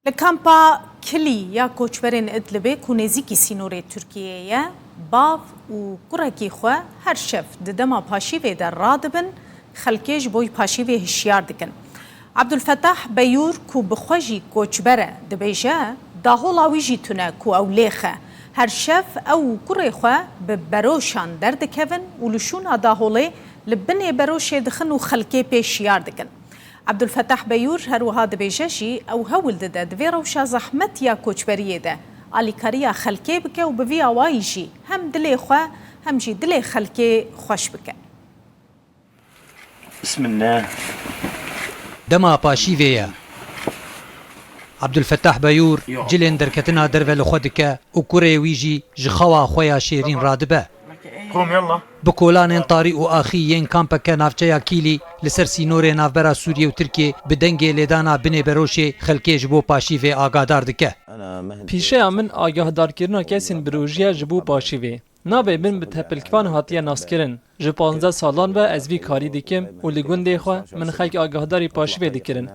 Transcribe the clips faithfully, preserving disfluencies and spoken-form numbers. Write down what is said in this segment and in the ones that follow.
Li kampa Kilî ya koçberên Idlibê ku nêzîkî sînorê Tirkiyeyê ye, bav û kurekî xwe her şev di dema paşîvê de radibin, xelkê ji bo paşîvê hişyar dikin. Abdulfetah Beyûr ku bi xwe jî koçber e, dibêje, dahola wî jî tune ku ew lêxe. Her şev ew û kurê xwe bi beroşan derdikevin û li şûna daholê li binê beroşê dixin û xelkê pê şiyar dikin. Abdulfetah Beyûr her wiha dibêje jî ew hewl dide di vê rewşa zehmet ya koçberiyê de alîkariya xelkê bike û bi vî awayî jî hem dilê xwe hem jî dilê xelkê xweş bike. Bismillah. Dema paşîvê ye. Abdulfetah Beyûr cilên derketina derve li xwe dike û kurê wî jî ji xewa xwe ya şêrîn radibe. Kom yallah. Bi kolanên tarî û axî yên kampeke navçeya Kîlî li ser sînorê navbera Sûriyê û Tirkiyê bi dengê lêdana binê beroşê xelkê ji bo paşîvê agadar dike. Pîşeya min agahdarkirina kesên bi rojiya ji bo paşîvê. Navê min bi tepilkivan hatiye naskirin. Ji panzdeh salan ve ez vî karî dikim û li gundê xwe min xelk agahdarî paşivê dikirin.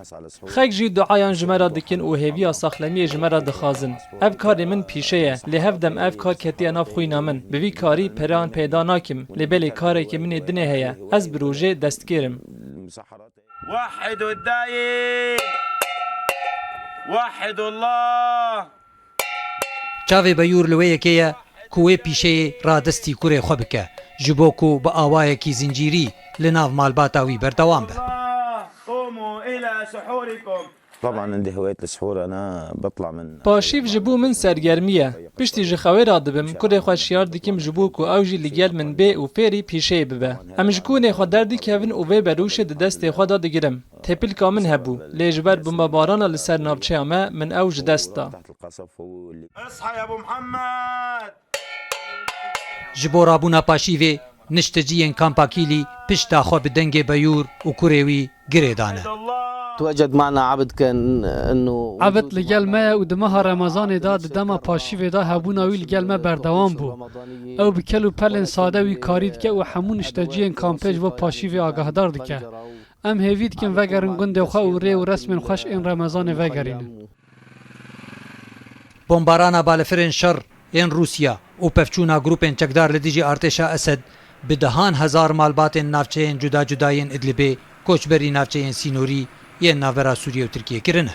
Xelk jî duayan ji me re dikin û hêviya saxlemiyê ji me re dixwazin. Ev karê min pîşe ye, lê hevdem ev kar ketiye nav xwîna min. Bi vî karî pereyan peyda nakim, lê belê karekê min ê dinê heye. Ez bi rojê destkêr im. Wahid û dayî. Wahid Allah. Çavê Beyûr li wê yekê ye ku wê pîşeyê radestî kurê xwe bike, ji bo ku bi awayekî zincîrî li nav malbata wî berdewam be. Qumu ila suhurikum. طبعا عندي هواية السحور، أنا بطلع من Paşîv ji bo min sergermî ye. Piştî ji xewê radibim, kurê xwe şiyar dikim ji bo ku ew jî li gel min bê û fêrî pîşeyê bibe. Em ji kûnê xwe derdikevin û vê berûşê di destê xwe de digirim. Têpilka min hebû, lê ji ber bombebarana li ser navçeya me, min ew ji dest da. Isha ya Ebu Muhammed. Ji bo rabûna paşîvê, nişteciyên kampa Kîlî pişta xwe bi dengê Beyûr û kurê wî girê dane. تواجد معنا عبد كان انه Ebed li gel me ye û di meha Remezanê de di dema paşîvê de hebûna wî li gel me berdewam bû. Ew bi kel û pelên sade wî karî dike û hemû nişteciyên kampê ji bo paşîvê agahdar dike. Em hêvî dikin vegerin gundê xwe û rê û resmên xweş ên Remezanê vegerînin. Bombarana balefirên şer ên Rûsya û pevçûna grûpên çekdar li dijî artêşa Esed bi dehan hezar malbatên navçeyên cuda cuda yên Idlibê koçberî navçeyên sînorî yên navbera Sûriyê û Tirkiyê kirine.